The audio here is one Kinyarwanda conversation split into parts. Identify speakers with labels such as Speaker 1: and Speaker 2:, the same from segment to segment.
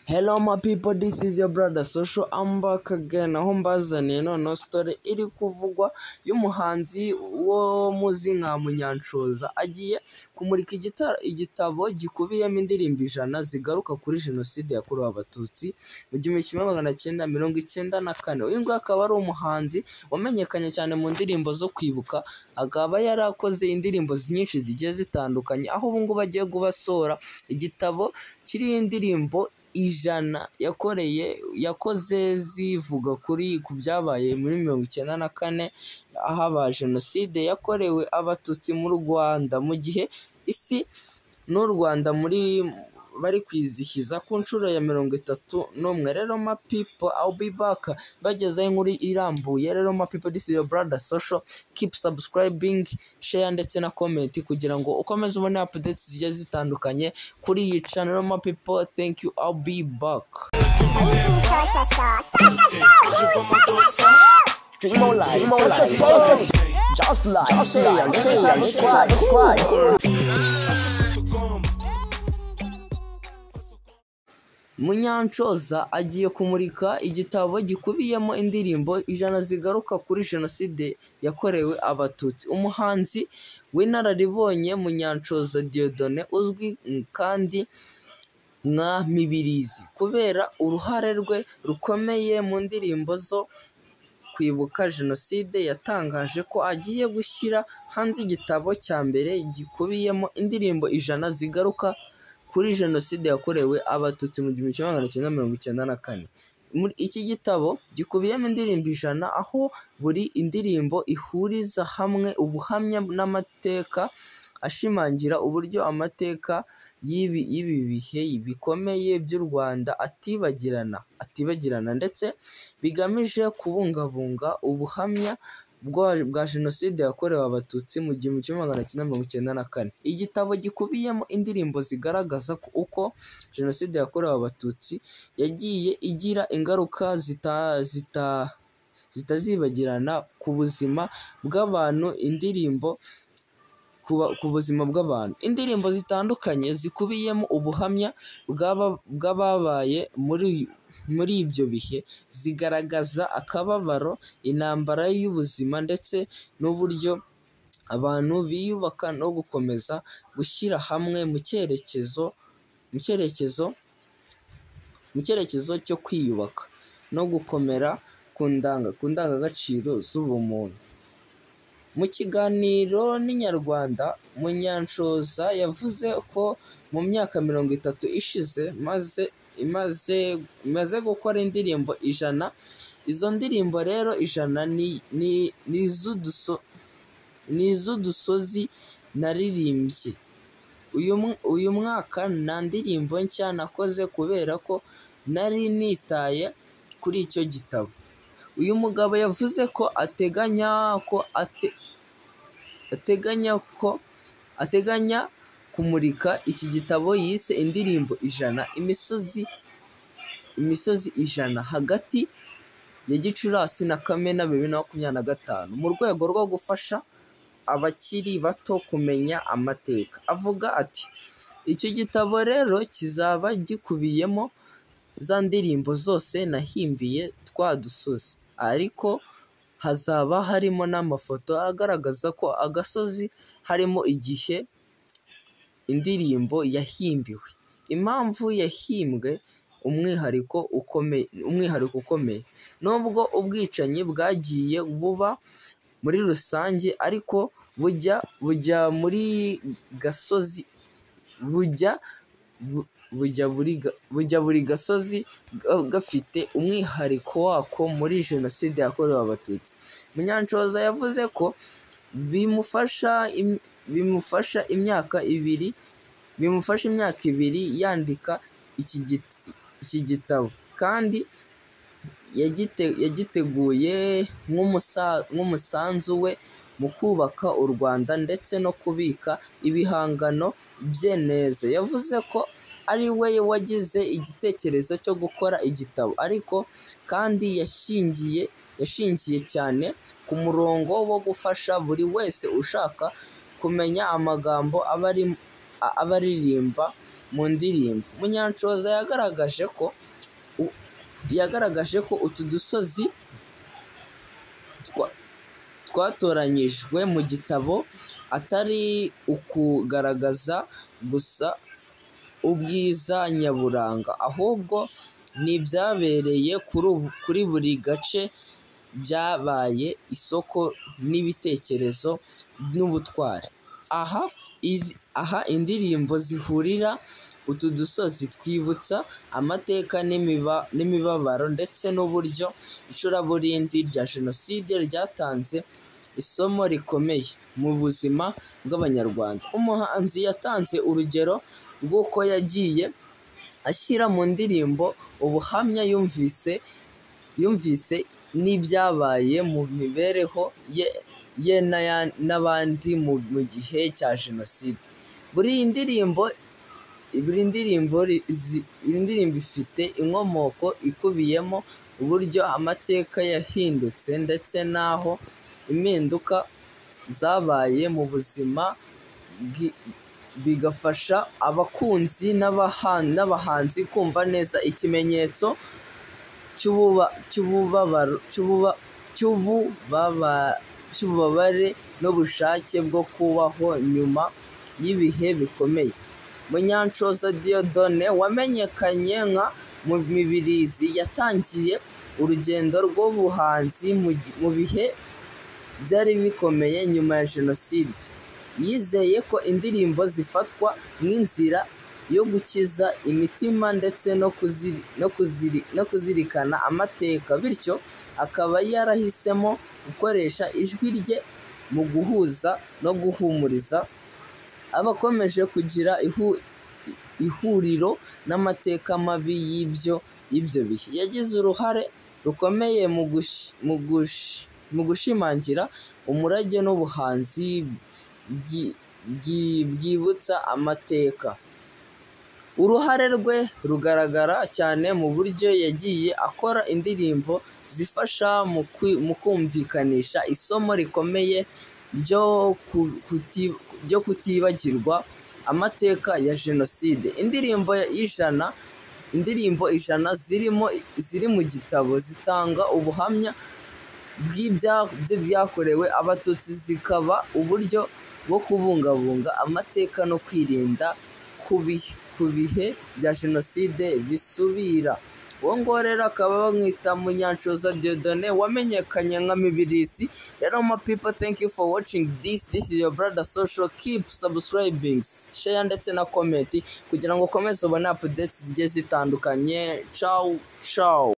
Speaker 1: Hello my people, this is your brother Social, I'm back again. Aho mbazaniye noneho story iri kuvugwa y'umuhanzi wo muzi nka Munyanshoza agiye kumurika igitabo gikubiyemo indirimbo 100 zigaruka kuri Jenoside yakorewe Abatutsi mu 1994. Uyu nguyu akaba ari umuhanzi wamenyekanye cyane mu ndirimbo zo kwibuka, akaba yarakoze indirimbo nyinshi zigiye zitandukanye, aho ubu ngubu agiye gubasohora igitabo kiriho indirimbo 100 yakoze zivuga ku byabaye muri 94 ahaba Jenoside yakorewe Abatutsi mu Rwanda, mu gihe isi n'u Rwanda bari kwizihiza ku nshuro ya 31. Rero my people, I'll be back bagezaho inkuru irambuye. Rero my people, this is your brother Social, keep subscribing, share ndetse na comment kugira ngo ukomeze ubone updates zigiye zitandukanye kuri iyi channel. Rero my people, thank you, I'll be back.
Speaker 2: Stream online, social, just like, share, and subscribe.
Speaker 1: Munyanshoza agiye kumurika igitabo gikubiyemo indirimbo 100 zigaruka kuri Jenoside yakorewe Abatutsi. Umuhanzi w'inararibonye Munyanshoza Dieudonné, uzwi kandi nka Mibirizi kubera uruhare rwe rukomeye mu ndirimbo zo kwibuka Jenoside, yatangaje ko agiye gushyira hanze igitabo cya mbere gikubiyemo indirimbo 100 zigaruka kuri Jenoside yakorewe Abatutsi mu 1994. Iki gitabo gikubiyemo indirimbo 100, aho buri indirimbo ihuriza hamwe ubuhamya n'amateka ashimangira uburyo amateka y'ibi bihe bikomeye by'u Rwanda atibagirana, ndetse bigamije kubungabunga ubuhamya bwa Jenoside yakorewe Abatutsi mu 1994. Igitabo gikubiyemo indirimbo zigaragaza uko Jenoside yakorewe Abatutsi yagiye igira ingaruka zitazibagirana ku buzima bw'abantu. Indirimbo zitandukanye zikubiyemo ubuhamya bw'ababaye muri ibyo bihe, zigaragaza akababaro, intambara y'ubuzima ndetse n'uburyo abantu biyubaka no gukomeza gushyira hamwe mu cyerekezo cyo kwiyubaka no gukomera ku ndangagaciro z'ubumuntu. Mu kiganiro n'Inyarwanda, Munyanshoza yavuze ko mu myaka 30 ishize imaze gukora indirimbo 100. Izo ndirimbo rero 100 ni iz'udusozi naririmbye. Uyu mwaka nta ndirimbo nshya nakoze kubera ko nari nitaye kuri icyo gitabo. Uyu mugabo yavuze ko ateganya kumurika iki gitabo yise indirimbo 100 imisozi 100 hagati ya Gicurasi na Kamena 2025 mu rwego rwo gufasha abakiri bato kumenya amateka. Avuga ati: "Icyo gitabo rero kizaba gikubiyemo za ndirimbo zose nahimbiye twa dusozi, ariko hazaba harimo n'amafoto agaragaza ko agasozi harimo igihe indirimbo yahimbiwe, impamvu yahimbwe, umwihariko ukomeye. Nubwo ubwicanyi bwagiye buba muri rusange, ariko bujya buri gasozi gafite umwihariko wako muri Jenoside yakorewe Abatutsi." Munyanshoza yavuze ko bimufasha imyaka ibiri yandika iki gitabo, kandi yagiteguye nk'umusanzu we mu kubaka u Rwanda ndetse no kubika ibihangano bye neza. Yavuze ko ari we wagize igitekerezo cyo gukora igitabo, ariko kandi yashingiye cyane ku murongo wo gufasha buri wese ushaka kumenya amagambo abaririmba mu ndirimbo. Munyanshoza yagaragaje ko utu dusozi twatoranyijwe mu gitabo atari ukugaragaza gusa ubwiza nyaburanga, ahubwo n'ibyabereye kuri buri gace byabaye isoko n'ibitekerezo n'ubutwari. Aha indirimbo zihurira, utu dusozi twibutsa amateka n'imibabaro ndetse n'uburyo icuraburindi rya Jenoside ryatanze isomo rikomeye mu buzima bw'Abanyarwanda. Umuhanzi yatanze urugero rw'uko yagiye ashyira mu ndirimbo ubuhamya yumvise n'ibyabaye mu mibereho ye n'abandi mu gihe cya Jenoside. Buri ndirimbo ifite inkomoko ikubiyemo uburyo amateka yahindutse ndetse n'aho impinduka zabaye mu buzima, bigafasha abakunzi n'abahanzi kumva neza ikimenyetso cy'ububabare n'ubushake bwo kubaho nyuma y'ibihe bikomeye. Munyanshoza Dieudonné wamenyekanye nka Mibirizi yatangiye urugendo rw'ubuhanzi mu bihe byari bikomeye nyuma ya Jenoside. Yizeye ko indirimbo zifatwa nk'inzira yo gukiza imitima ndetse no kuzirikana amateka, bityo akaba yarahisemo gukoresha ijwi rye mu guhuza no guhumuriza abakomeje kugira ihuriro n'amateka mabi y'ibyo bihe. Yagize uruhare rukomeye mu gushimangira umurage n'ubuhanzi bwibutsa amateka. Uruhare rwe rugaragara cyane mu buryo yagiye akora indirimbo zifasha mu kumvikanisha isomo rikomeye ryo kutibagirwa amateka ya Jenoside. Indirimbo ijana ziri mu gitabo zitanga ubuhamya bw'ibyakorewe Abatutsi, zikaba uburyo bwo kubungabunga amateka no kwirinda ku bihe bya Jenoside bisubira. Uwo nguwo rero akaba bamwita Munyanshoza Dieudonné wamenyekanye nka Mibirizi. Rero my people, thank you for watching this. This is your brother Social. Keep subscribing, share ndetse na comment kugira ngo ukomeze ubone updates zigiye zitandukanye. Ciao ciao.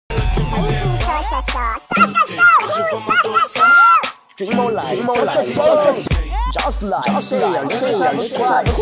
Speaker 2: Stream online, social, just like, share, subscribe.